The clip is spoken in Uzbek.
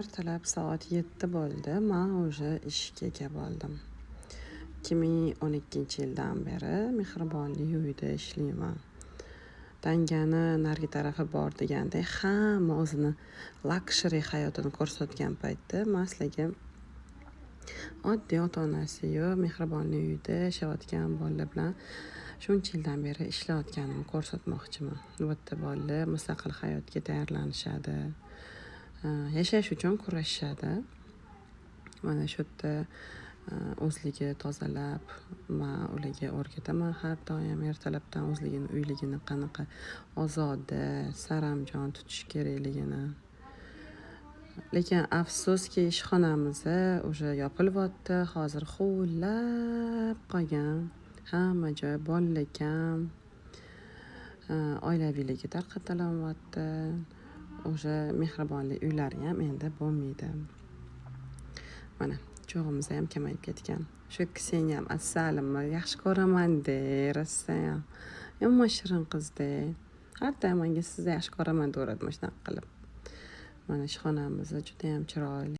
Ertalab soat 7 bo'ldi, man уже ishga kelib oldim. 2012-yildan beri mehribonlik uyida ishlayman. Tangani narigi tarafi bor degandek, hamma o'zini luxury hayotini ko'rsatgan paytda man sizlarga oddiy ota-onasi yo'q, mehribonlik uyida yashayotgan bolalar bilan shuncha yildan beri ishlayotganimni ko'rsatmoqchiman. Bu yerda bolalar mustaqil hayotga tayyorlanishadi, yashash uchun kurashishadi. Mana shu yerda o'zligi tozalab, man ularga o'rgataman har doim ertalabdan o'zligini uyligini qanaqa ozoda, saramjon tutish kerakligini. Lekin afsuski, ishxonamiz уже yopilyapti. Hozir huvillab qolgan. Hamma joy bolalar kam. Oilaviyligi tarqatilyapti. Уже mehribonlik uylari ham endi bo'lmaydi. Mana cho'g'imiz ham kamayib ketgan. Shu Kseniyam asalimni yaxshi ko'raman-da, rosayam. Yomon shirin qiz-da. Har doim menga "Sizni yaxshi ko'raman", deyaveradi mana shunaqa qilib. Mana ishxonamiz judayam chiroyli.